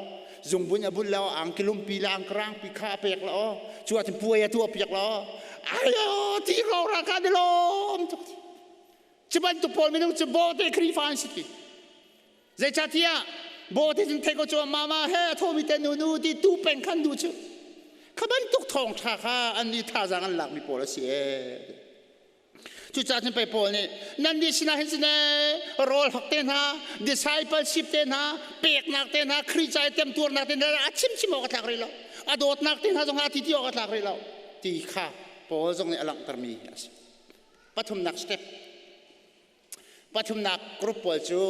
zungbun a bul lo angkilumpi le angkarangpi kha a pek lo cu ah cun puai a tuah piak lo ayo ti ro ra ka ni lawm tuk Cu bantuk pawl minung cu bawhte Khrihfa an si ti. Zeicahtiah bawhte cun thei ko cu mama he a thomi te nunu ti tu peng khan duh cu. Kha bantuk thawngṭha kha an nih thazaang an lakmi pawl a si ee. Cucaah cun pei Paul nih nan nih sinah hin sine rawl hok te hna, discipleship te hna, peknak te hna, Khrih ca i temtuarnak te hna a chimchim awk a tlak rih lo. A dawtnak te hna zong a ti ti awk a tlak rih lo. Ti kha Paul zong nih a langhtermi a si. Pathumnak step. Pathumnak group pawl cu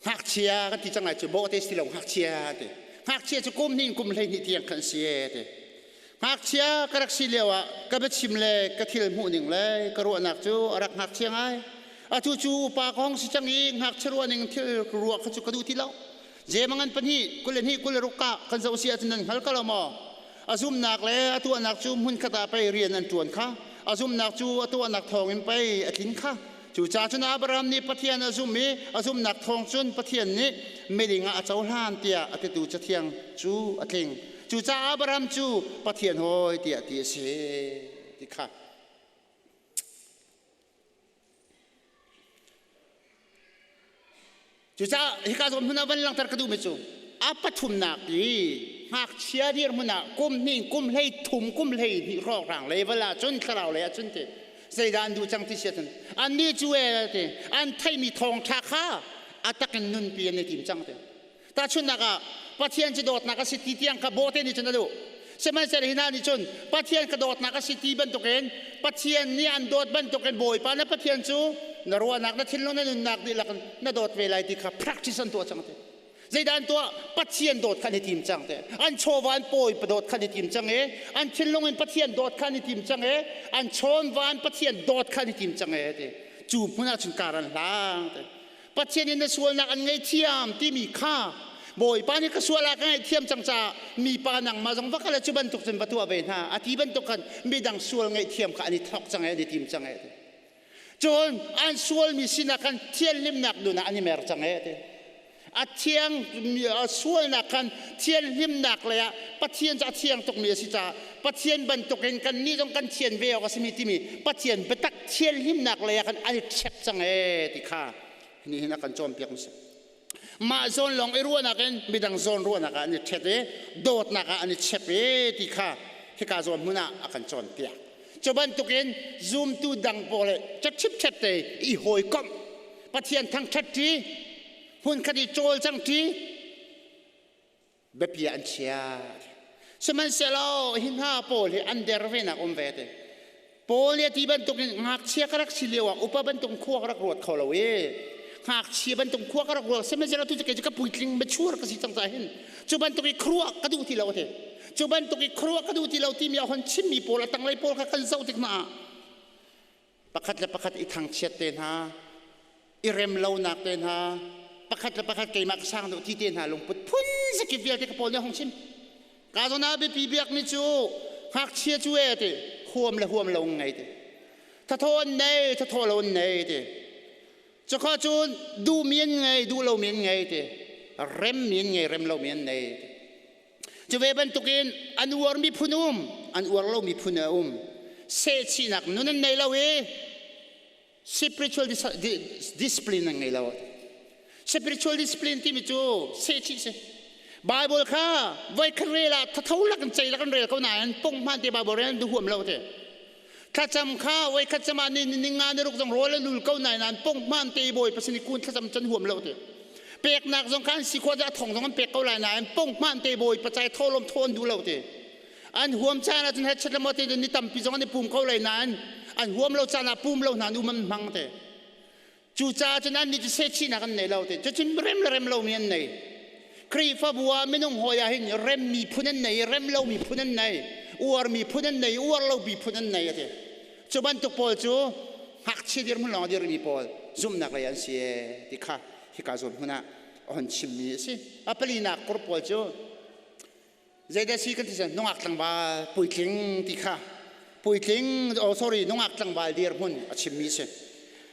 ngakchia kan ti cang lai cu bawhte si lo ngakchia ti. Ngakchia cu kum hnih kum 12 tiang khan si e ti. Ngakchia ka rak si lio ah ka biachim le ka thil hmuh ning le ka ruahnak cu a rak ngakchia ngai. Atu cu upa ka hong si cang i ngakchia ruah ning thil ruah kha cu ka duh ti lo. Jemangan pahnih 22 26 ka kan zoh si ahcun nan hngal ko lo maw? A zumnak le a tuahnak cu hmunkhat ah pei rian an ṭuan kha. A zumnak cu a tuahnak thawngin pei a tlin kha. Cucaah cun Abraham nih Pathian a zumh i a zumnak thawng cun Pathian nih miding ah a cohlan tiah a titu Cathiang cu a tling. Cucaah Abraham cu Pathian hawi tiah ti a si ti kha. Cucaah hika zawn hmun ah van langhter ka duhmi cu a pathumnak i ngakchia dirhmun ah kum hnih kum hlei thum kum hlei hnih hrawkhrang level ah cun thlarau lei ah cun ti zeidah an duh cang ti si ahcun annih cu e ti an theihmi thawngṭha kha a tak in nunpi an i tim cang ti tahchunhnak ah Pathian cu dawtnak a si ti tiang kha bawhte nih cun a duh. Sihmanhsehlaw hi hna nih cun Pathian ka dawtnak a si ti bantukin Pathian nih an dawt bantukin Bawipa na Pathian cu na ruahnak, na thinlung, na nunnak dihlak in na dawt ve lai ti kha practice an tuah cang ti. Zeidah an tuah? Pathian dawt kha an i tim cang te. An chawva an pawi dawt kha an i tim cang i an thinlung in Pathian dawt kha an i tim cang i an chawnva in Pathian dawt kha an i tim cang e ti. Cu hmun ah cun kar an hlang te. Pathian in na sualnak an ngaihthiam timi kha Bawipa nih ka sual ah ka ngaihthiam cang caah mipa nangmah zong va kal cu bantuk cun va tuah ve hna a ti bantuk khan midang sual ngaihthiam kha an i thawk cang e an i tim cang e cun an sualmi sinah khan thianhlimnak nun ah an i mer cang e ti a thiang sualnak khan thianhlimnak lei ah Pathian cu a thiang tukmi a si caah Pathian bantukin kannih zong kan thian ve awk a simi timi Pathian biatak thianhlimnak lei ah khan an i ṭhek cang ee ti kha nihin a kan cawnpiak mi si. Mah zawn lawng i ruahnak in midang zawn ruahnak ah an i ṭhet i dawtnak ah an i chep i ti kha hika zawn hmun ah a kan cawnpiak. Cu bantukin zumtu dang pawl he ṭhipṭhep te i hawikomh Pathian thangṭhat ṭi hmunkhat i cawlcang ṭi biapi ah an chia. Sihmanhsehlaw hi hna pawl hi an der venak um ve te. Paul nih a ti bantukin ngakchia ka rak si lio ah upa bantuk khua ka rak ruat kho lo i ngakchia bantuk khua ka rak ruat sihmanhsehlaw tu cu kei cu ka puitling mature ka si cang caah hin cu bantuk i khuaruah ka duh ti lo a ti. Cu bantuk i khuaruah ka duh ti lo timi a hon chimmi pawl a tanglei pawl kha kan zoh tik hna ah pakhat le pakhat i thangchiat te hna i rem lonak te hna pakhat le pakhat keimah ka sang deuh ti te hna lungput phun zakip vialte ka pawl nih hong chim ka zawn ah biapi biak ni cu ngakchia cu e ti huam le huam lo ngei ti thathaw an nei thathaw lo an nei ti cukha cun duh mi an ngei duh lo mi an ngei ti rem mi an ngei rem lo mi an nei ti Cu ve bantukin an uarmi phun um, an uar lomi phun a um. Sehchihnak nun an nei lo i spiritual discipline an ngei lo. Spiritual discipline timi cu sehchih si. Bible kha voi khat rel ah thatho lak in cei lak in rel ko nain punghman te Bible rel an duh huam lo te. Thlacam kha voi khat cam ah ni ninga ni ruk zong rawl an ul ko nain an punghman te bawi pasin i kun thlacam can huam lo te. Peknak zong kha an si khua a thong zong an pek ko lai nain punghman te bawi pacai tholom thaw an duh lo te. An huam caan ah cun headset le mote ni tampi zong an i pum ko lai nain an huam lo caan ah pum lo hna an um an hmang te. Cucaah cun annih cu sehchihnak an nei lo te. Cucun rem le rem lomi an nei. Khrihfabu ah minung hawi ah hin remmi phun an nei, rem lomi phun an nei, uarmi phun an nei, uar lomi phun an nei a ti. Cu bantuk pawl cu ngakchia dirhmun lawng a dirmi pawl zumhnak lei an si e ti kha hika zawn hmun ah a hon chimmi a si. A palinak group pawl cu Zeidah si kan ti cun nungak tlangval puitling ti kha puitling oh sorry nungak tlangval dirhmun a chimmi si.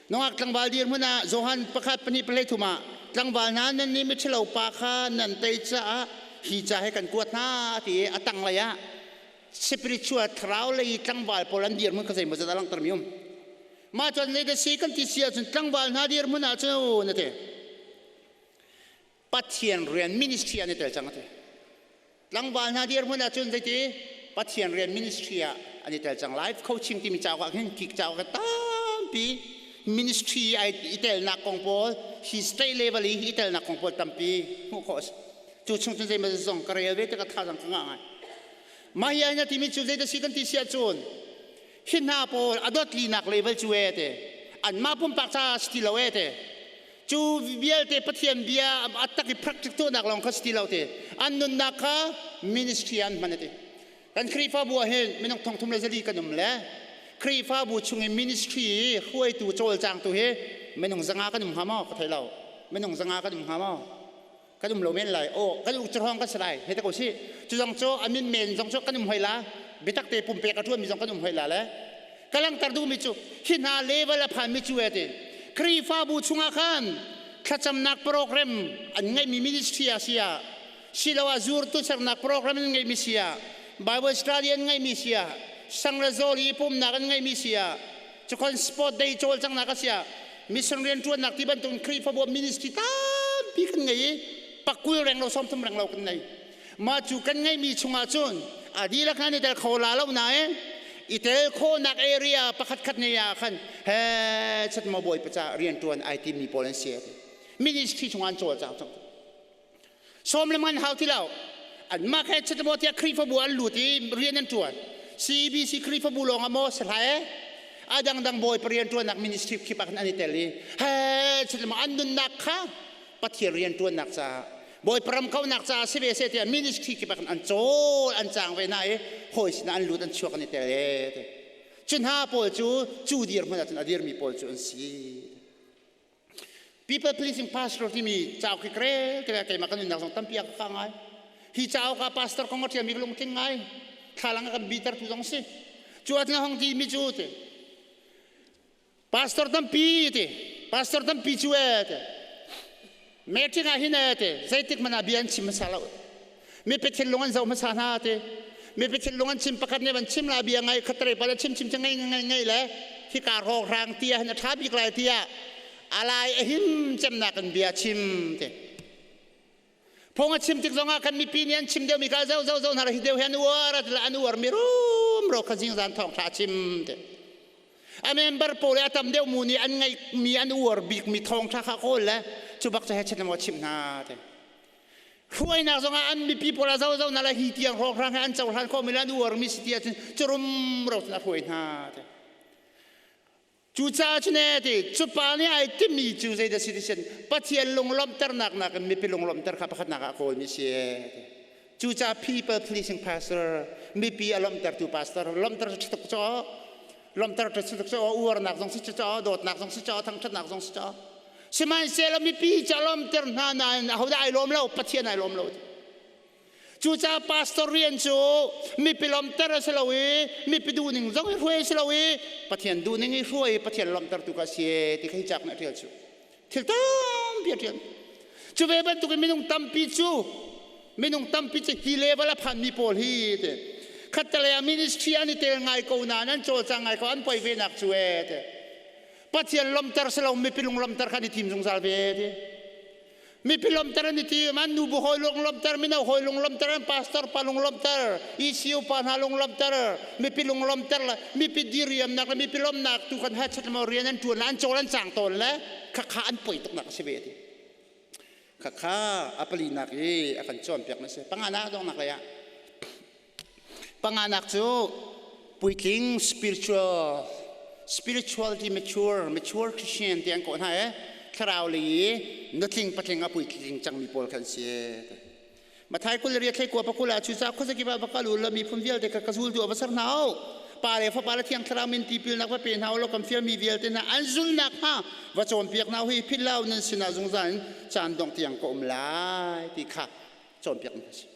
Nungak tlangval dirhmun ah Johan pakhat pahnih palei thum ah tlangval hna nan nih miṭhalo pa kha nan tei caah hi ca he kan kuat hna ti i a tanglei ah spiritual thlarau lei tlangval pawl an dirhmun kha zeimaw zat a langhtermi um. Mah cun zeidah si kan ti si ahcun tlangval hna dirhmun ah cun na ti. Pathian rian ministry ah an i tel cang a ti. Tlangval hna dirhmun ah cun zeiti Pathian rian ministry ah an i tel cang. Life coaching timi cauk ah khin kik cauk ah tampi ministry ai i telnak kong pawl hi state level i i telnak kong pawl tampi hmuh khawh a si. Cu chung cun zeimaw zong ka rel ve tikah thazaang ka ngah ngai. Mah hi ai na timi cu zeidah si kan ti si ahcun hi hna pawl a dot linak level cu e te anmah pumpak ca si ti lo e te cu vialte Pathian bia a tak i practice tuahnak lawng kha si ti lo te an nunnak kha ministry an hman ati kan Khrihfabu ah hin minung thong thum le zali kan um le Khrihfabu chung i ministry hruaitu cawlcangtu hi minung zanga kan um hnga maw ka thei lo minung zanga kan um hnga maw kan um lo men lai aw kan uk hrawng kan si lai hei ta ko si cu zong cu a min men zong cu kan um hoi la biatak te pumpek a ṭuan mi zong kan um hoi la le ka langter duhmi cu hi hna level a phan mi cu e ti Khrihfabu chungah khan thlacamnak program an ngeihmi ministry ah si ah siloah zurtu sernak program an ngeihmi si ah Bible study an ngeihmi si ah sang le zawl i pumnak an ngeihmi si ah cukon sport day cawlcanghnak a si ah mission rianṭuannak ti bantuk Khrihfabu ministry tampi kan ngei i pakul reng lo sawmthum reng lo kan ngei mah cu kan ngeihmi chungah cun a dihlak hna nih tel kho la lo nain i tel khawhnak area pakhat khat nei ah khan he chat maw bawi paca rianṭuan ai timmi pawl an si ministry chungah an cawlcang cang sawm le man hau ti lo. Anmah khe chitmaw tiah Khrihfabu an lut i rian an ṭuan. CBC Khrihfabu lawng ah maw si hlah e? A dangdang bawipa rian ṭuannak ministry kip ah khan an i tel i he chitmaw an nunnak kha Pathian rian ṭuannak caah bawipa ram kaunak caah si ve seh tiah ministry kip ah khan an cawl an cang ve hna i hawi sinah an lut an chuak an i tel e. Cu hna pawl cu cu dirhmun ah cun a dirmi pawl cu an si. People pleasing pastor timi cauk hi krel te keimah kan nunnak zong tampi a ka fah ngai. Hi cauk ah pastor kong a ṭialmi ka lungtling ngai. Thlalang a kan bitertu zong si. Cu ah hong ti mi cu ti. Pastor tampi ti. Pastor tampi cu e ti. Meeting ah hin e ti. Zeitik hmanh ah bia an chim hmasa lo. Mipi thinlung an zoh hmasa hna ti. Mipi thinlung an chim pakhat nih van chim la bia ngai khatre pa chim chim ngai ngai ngai le hika rawkrang ti ah hin a ṭha bik lai tiah alai a him cemnak in bia chim ti. Phung a chim tik zongah kan mipi nih an chim deuhmi kha zo zo zo hna hi deuh hi an uar an uar mi rum ro kha zingzan thawng ṭha chim ti. A member pawl a tam deuh mu nih an ngeihmi an uar bikmi thawngṭha kha kawl le cu bak cu he chin maw chimh hna ti. Hruainak zongah an mipi pawl a zozo na le hi tiang hrawkhrang he an cohlan khawhmi le an uarmi si ti ahcun curum ro cun a hruai hna ti. Cucaah cun ee ti cu pa nih ai timmi cu zeidah si ti sin Pathian lunglawmhternak nakin mipi lunglawmhter kha pakhatnak ah a kawlmi si ee ti. Cucaah people pleasing pastor mipi a lawmhtertu pastor lawmhter cu tuk caw lawmhter cu tuk caw uarnak zong si caw dawtnak zong si caw thangṭhatnak zong si caw Sihmanhsehlaw mipi cu a lawmter hna nain ahodah ai lawm lo? Pathian ai lawm lo. Cucaah pastor rian cu mipi lawmter a si lo i mipi duhning zong i hruai a si lo i Pathian duhning i hruai i Pathian lawmtertu kha a si ti kha hi cauk nih a ṭial cu. Thil tampi a ṭial. Cu ve bantukin minung tampi cu minung tampi cu hi level a phanmi pawl hi ti khattelei ah ministry an i tel ngai ko nain an cawlcang ngai ko an poi ve nak cu ee ti Pathian lawmter si lo mipi lung lawmter kha an i tim zungzal ve ti. Mipi lawmter an i tim, an nubu hawi lung lawmter, mino hawi lung lawmter, an pastor pa lung lawmter, ECU pa hna lung lawmter, mipi lung lawmter le mipi diriamnak le mipi lawmnak tu kan hachat mo rian an ṭuan le an cawl an cang tawn le khakha an poi tuknak a si ve ti. Khakha a palinak i a kan cawnpiak na si. Panganak dongnak lei ah Panganak cu puitling spiritual spirituality mature mature Christian ti an kawh hna i thlarau lei i nutling patling a puitling cangmi pawl khan si. Mathai kul riat thlei kua pakul ah cucaah khuazakip ah va kal u law miphun vialte kha ka zultu ah va ser hna u. Pa le Fapa le Thiang Thlarau min tipilnak va pe hna u law kan fialmi vialte hna an zulnak hnga va cawnpiak hna u hi philh lo nan sinah zungzal in caan dongh tiang ka um lai ti kha cawnpiak hna si.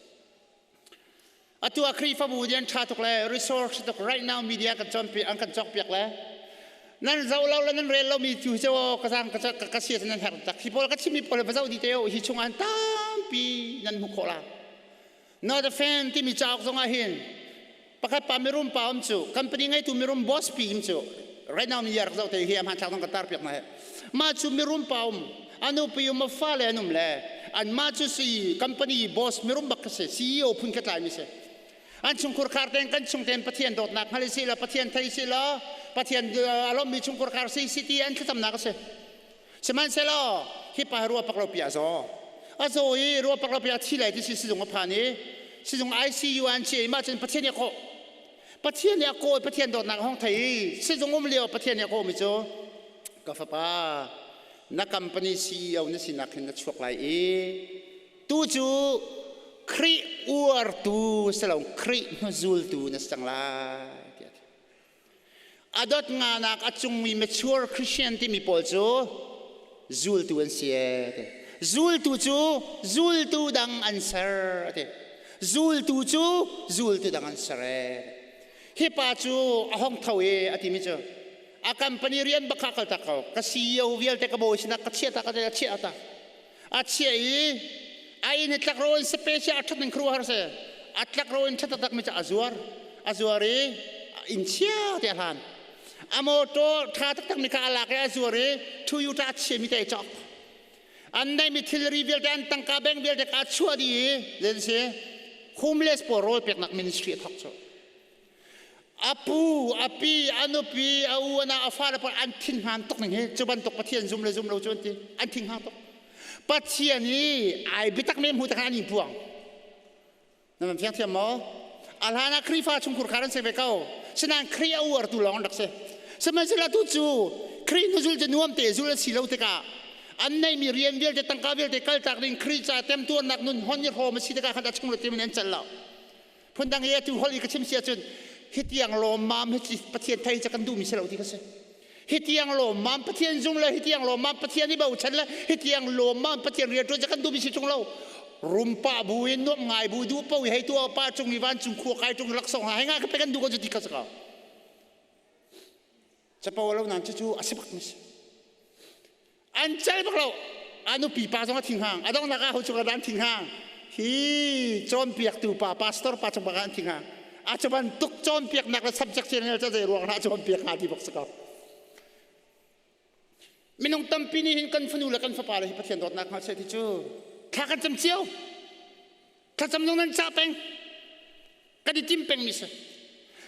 Atu ah Khrihfabu nih an ṭha tuk le resource tuk right now media kan cawnpiak an kan cawkpiak le nan zoh lo le nan rel lomi cu cu ka zang ka ka sia nan herh tak hi pawl ka chimmi pawl va zoh dih te u hi chungah tampi nan hmuh khawh la Not a fan timi cauk zong ah hin pakhat pa mirum pa um cu company ngeitu mirum boss pi um cu right now media rak zoh te hi a hmanthlak zong ka tar piak na he mah cu mirum pa um anu pi um a fale an um le anmah cu si company boss mirum bak ka si CEO phun ka tlai mi si an chungkhur khar ten kan chung ten Pathian dawtnak hngal si la Pathian thei si la Pathian alom mi chungkhur khar si si ti an thlacamnak a si sihmanhsehlaw hi pa rua pak lo pi a zaw a zaw i rua pak lo pi a thi lai ti si sizung a phan i sizung ICU an chi mah cun Pathian nih khawh Pathian nih a kawl Pathian dawtnak hong thei i sizung um lio Pathian nih a kawh mi cu ka fapa na company CEO na sinak hin na chuak lai i tu cu Khrih uartu si lo Khrih hnuzultu na si cang lai tiah a dot nganak a cungmi mature Christian timi pawl cu zultu an si e zultu cu zultu dang an ser ati zultu cu zultu dang an ser e hi pa cu a hong tho i a timi cu a company rian bak kha kal tak ko ka CEO vialte ka bawi sinah ka chiah ta ka chiah ta a chiah i a inn i tlak ro in special a ṭhat ning khru har se a tlak ro in ṭhat tak mi cu a zuar a zuar i inn chia te a hlan a motor ṭha taktak mi kha a lak i a zuar i Toyota a chia mi te cawk an nei mi thilri vialte an tangka bank vialte ka chuah dih i zen si homeless pawl rawl peknak ministry a thawk cu A pu, a pi, a nupi, a u, a na, a fale pawl an thinhang tuk ning hi cu bantuk Pathian zum le zum lo cu an ti. An thinhang tuk. Pathian i ai biatak men hmu takhan an i puang. Na van fiang thiam maw? A hlan ah Khrihfa chungkhur khar an si ve ko. Sinain Khrih a uartu lawng an rak si. Sihmanhsehlaw tu cu Khrih hnuzul cu nuam te zul a si lo tikah an neimi rian vialte tangka vialte kaltak ding Khrih ca temtuarnak nun hon i hrawm a si tikah khan a chung le tim in an celh lo. Phundang i atu holh i ka chim si ahcun hitiang lawmmam hi Pathian thei ca kan duhmi si lo ti kha si. Hitiang lawmmam Pathian zung le hitiang lawmmam Pathian i bochan le hitiang lawmmam Pathian rianṭuan ca kan duhmi si ṭung lo. Rumpa bu in nuam ngai bu duh po i hei tu pa cung i vancung khua kai ṭung laksawng hna hei nga ka pe kan duh ko cu ti kha si ko. Capo lo nan cucu a si bak mi si. An cel bak lo. A nupi pa zong a thing hang. A donghnak ah ho cung ah an thing hang. Hi cawnpiaktu pa pastor pa cung bak ah an thing hang. A cu bantuk cawnpiaknak le subject channel ca zei ruang hlah cawnpiak hnga ti bak si ko. Minung tampi nih hin kan fanu le kan fapa le hi Pathian dawtnak hngal seh ti cu thla kan cam cio. Thlacam zong nan cah peng. Kan i tim pengmi si.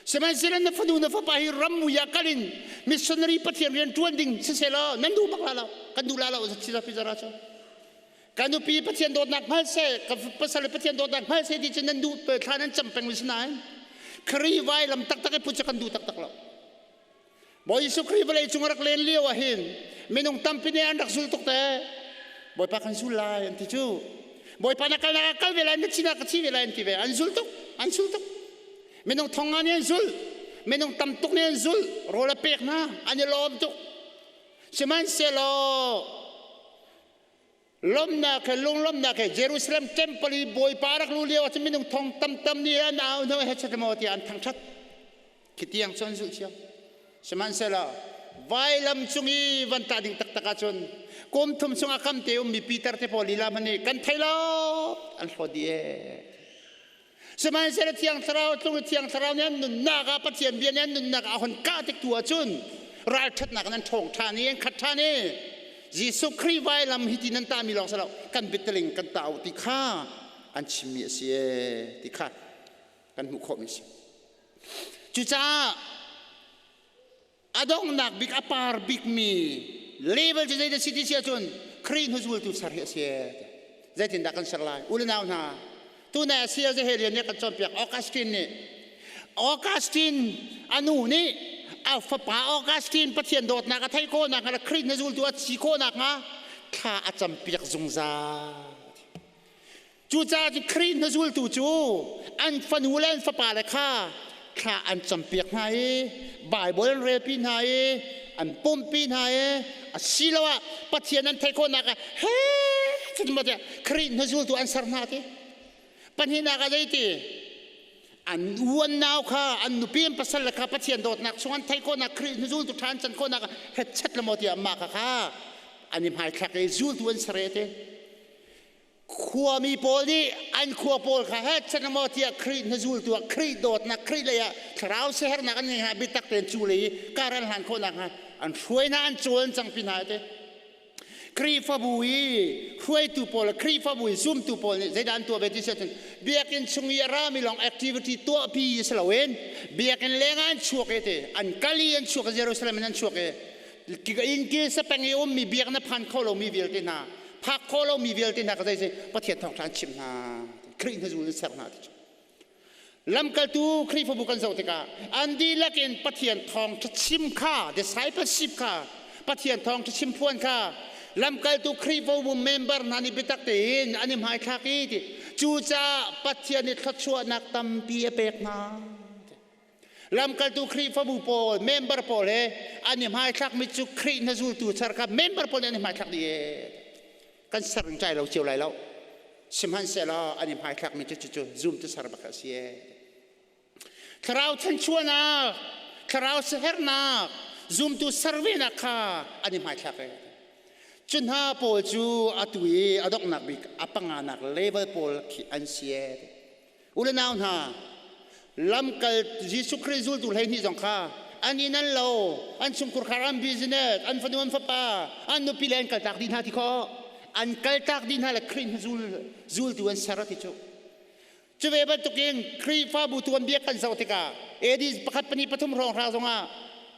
Sihmanhsehlaw na fanu na fapa hi ram mui ah kal in missionary Pathian rian ṭuan ding siseh nan duh bak la lo. Kan duh la lo zapi zara cu. Ka nupi Pathian dawtnak hngal seh, ka pasal Pathian dawtnak hngal seh ti cu nan duh thla nan cam peng mi si nain Khrih vailam taktak i put cu kan duh taktak lo. Bawi Jesuh Khrih vawlei cung a rak len lio ah hin minung tampi nih an rak zul tuk te. Bawipa kan zul lai an ti cu. Bawipa na kalnak ah kal ve lai, na chin ah ka thi ve lai an ti ve. An zul tuk, an zul tuk. Minung thong nga nih an zul. Minung tam tuk nih an zul. Rawl a pek hna, an i lawm tuk. Sihmanhsehlaw lawmnak he lunglawmhnak he Jerusalem temple i Bawipa rak luh lio ah cun minung thong tamtam nih an au hna he chat maw tiah an thangṭhat. Khi tiang cu an zulh cio. Sihmanhsehlaw vailam cung i van tah ding taktak ahcun kum thum chung a kam te ummi Peter te pawl lila hmanh nih kan thei lo an hlawt dih ee. Sihmanhsehlaw Thiang Thlarau tlung i Thiang Thlarau nih an nunnak ah Pathian bia nih an nunnak ah a hon kah tik tu ahcun ralṭhatnak in an ṭhawng ṭhan i an khat ṭhan i Jesuh Khrih vailam hi ti nan tahmi lawng si lo kan biataling kan tah u ti kha an chimmi a si ee ti kha kan hmuh khawhmi a si. Cucaah a donghnak bik a par bikmi level cu zeidah si ti si ahcun Khrih hnuzultu ser hi a si. Zeitindah kan ser lai? U le nau hna, tunai a si a Zehelian nih kan cawnpiak Augustine nih Augustine a nu nih a fapa Augustine Pathian dawtnak a theih khawh nakhnga le Khrih hnuzultu a si khawh nakhnga thla a campiak zungzal. Cucaah cun Khrih hnuzultu cu an fanu le an fapale kha thla an campiak hna i Baibal an relpi hna i an pumpi hna i asiloah Pathian an theih khawhnak ah he cutin maw tiah Khrih hnuzultu an ser hna ti. Pahnihnak ah zeiti? An u an nau kha an nupi an pasal le kha Pathian dawtnak chung an theih khawhnak Khrih hnuzultu ṭha an can khawhnak ah hetchet le maw tiah mah kha kha an i hmaithlak i zultu an ser e ti. Khuami pawl nih an khua pawl kha het chan maw tiah Khrih hnuzultu ah Khrih dawtnak Khrih lei ah thlarau siaherhnak an ngei hna biatak tein cu lei i kar an hlan khawh nakhnga an hruai hna an cawl an cangpi hna te. Khrihfabu i hruaitu pawl le Khrihfabu i zumtu pawl nih zeidah an tuah ve ti si ahcun biakinn chung i a rami lawng activity tuahpi si loin biakinn leng ah an chuak i ti an kal i an chuak i Jerusalem in an chuak i inn ki sapeng i ummi biakinn a phan kho lomi vialte hna phak khawh lomi vialte hna ka zei si Pathian thawngṭha an chimh hna Khrih hnuzul in ser hna ti lamkaltu Khrihfabu kan zoh tikah an dihlak in Pathian thawngṭha chim kha discipleship kha Pathian thawngṭha chim phuan kha lamkaltu Khrihfabu member hna nih biatak tein an i hmaithlak i ti cucaah Pathian nih thluachuahnak tampi a pek hna. Lamkaltu Khrihfabu pawl, member pawl he an i hmaithlakmi cu Khrih na zultu char kha member pawl nih an i hmaithlak dih ee. Kan ser in ṭai lo cio lai lo. Sihmanhsehlaw an i hmaithlakmi cu cucu zumtu ser bak a si ee. Thlarau thanchuanak, thlarau siaherhnak, zumtu ser venak kha an i hmaithlak ee. Cu hna pawl cu atu i a donghnak bik a panganak level pawl khi an si ee. U le nau hna, lamkal Jesuh Khrih zultu 12 zong kha an inn an lo, an chungkhur khar an business, an fanu an fapa, an nupi le an kaltak dih hna ti khawh. An kaltak dih hna le Khrih zul, zultu an ser ti cu. Cu ve bantukin Khrihfabu tuanbia kan zoh tikah AD pakhat pahnih pathum hrawng hra zongah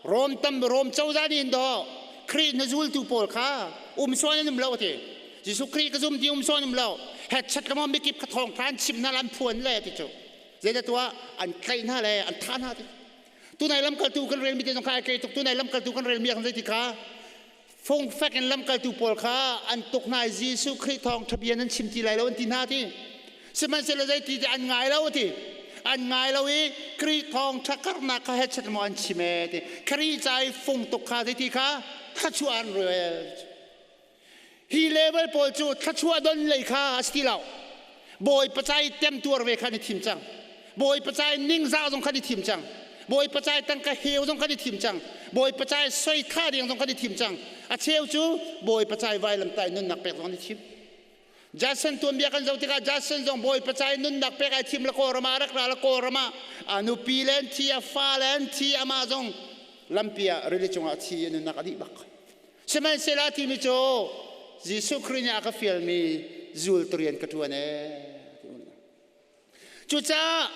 Rom tam Rom cozah nih in dawh Khrih na zultu pawl kha um suan an um lo ti. Jesuh Khrih ka zum ti um suan um lo. Hetchat le maw mikip kha thawngtha an chim hna le an phuan le ti cu. Zeidah tuah an tlaih hna le an thah hna ti. Tunai lamkaltu kan relmi te zong kha ai tlei tuk. Tunai lamkaltu kan relmi ah khan zeiti kha fungfek in lamkaltu pawl kha an tuk hna i Jesuh Khrih thawngṭha bia nan chim ti lai lo an ti hna ti. Sihmanhsehlaw zeiti ti an ngai lo ti. An ngai lo i Khrih thawngṭha karhnak kha hetchat maw an chim ee ti. Khrih ca i fung tuk kha zeiti kha thluachuah an rel. Hi level pawl cu thluachuah don lei kha a si ti lo. Bawipa ca i temtuar ve kha an i thim cang. Bawipa ca i ningzah zong kha an i thim cang. Bawipa ca i tangka heu zong kha an i thim cang. Bawipa ca i soi tha ding zong kha an i thim cang. A cheu cu Bawipa ca i vailamtai nunnak pek zong an i thim. Jason tuanbia kan zoh tikah Jason zong Bawipa ca i nunnak pek ai thim la Kawlram ah a rak ra la Kawlram ah a nupi le an thi, a fale an thi, amah zong lampi ah rili cungah a thi i a nunnak a dih bak. Sihmanhsehlaw a timi cu Jesuh Khrih nih a ka fialmi zultu rian ka ṭuan ee. Cucaah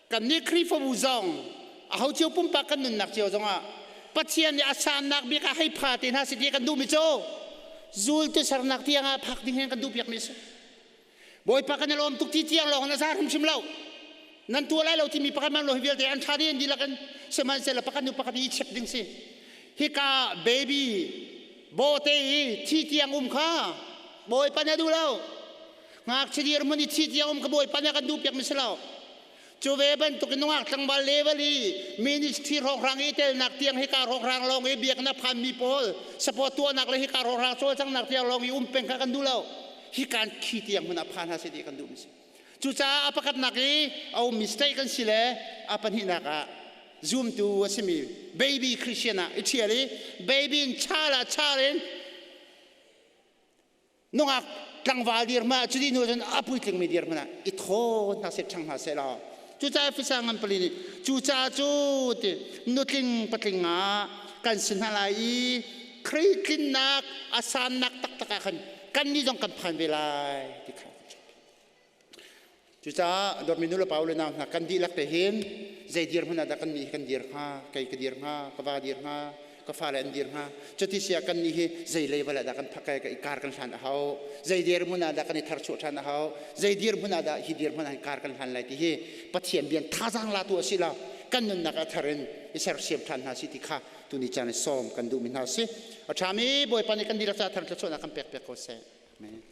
kannih Khrihfabu zong aho cio pumpak kan nunnak cio zongah Pathian nih a sannak bik ah hei pha te hna si ti kan duhmi cu zultu sernak tiangah phak ding hin kan duhpiakmi a si. Bawipa kan i lawm tuk ti tiang lawng in a za hrimhrim lo. Nan tuah lai lo timi pakhat man lo hi vialte an ṭha dih an dihlak in sihmanhsehlaw pakhat hnu pakhat i check ding si. Hika baby bawte i thi tiang um kha Bawipa nih a duh lo. Ngakchia dirhmun i thi tiang um kha Bawipa nih a kan duhpiak mi si lo. Cu ve bantuk in nungak tlangval level i ministry hrawnghrang i telnak tiang hika hrawnghrang lawng i biaknak phanmi pawl support tuahnak le hika hrawnghrang cawlcanghnak tiang lawng i um peng kha kan duh lo. Hi kan khi tiang hmun ah phan hna seh ti kan duhmi si. Cucaah a pakhatnak i a ummi state kan si le a pahnihnak ah zumtu a simi baby Christian ah i ṭhial i baby in chal ah chal in nungak tlangval dirhmun ah cuti hnu cun a puitlingmi dirhmun ah i thawn hna seh ṭhang hna seh law cucaah Fisa ngan pali nih cucaah cu ti nutling patling ah kan si hna lai i Khrih tlinnak a sannak taktak ah khan kannih zong kan phan ve lai ti kha. Cucaah dawtmi nu le pa u le nau hna kan dihlak te hin zei dirhmun ah dah kan nih kan dir hnga, kei ka dir hnga, ka va dir hnga, ka fale an dir hnga. Cuti si ah kan nih hi zei level ah dah kan phak i kar kan hlan a hau, zei dirhmun ah dah kan i tharchuah ṭhan a hau, zei dirhmun ah dah hi dirhmun ah kar kan hlan lai ti hi Pathian bian thazaang la tu a si lo. Kan nunnak a thar in i sersiam ṭhan hna si ti kha tuni caan i sawm kan duhmi hna si. A ṭhami Bawipa nih kan dihlak ca thar thluachuahnak kan pek piak ko seh. Amen.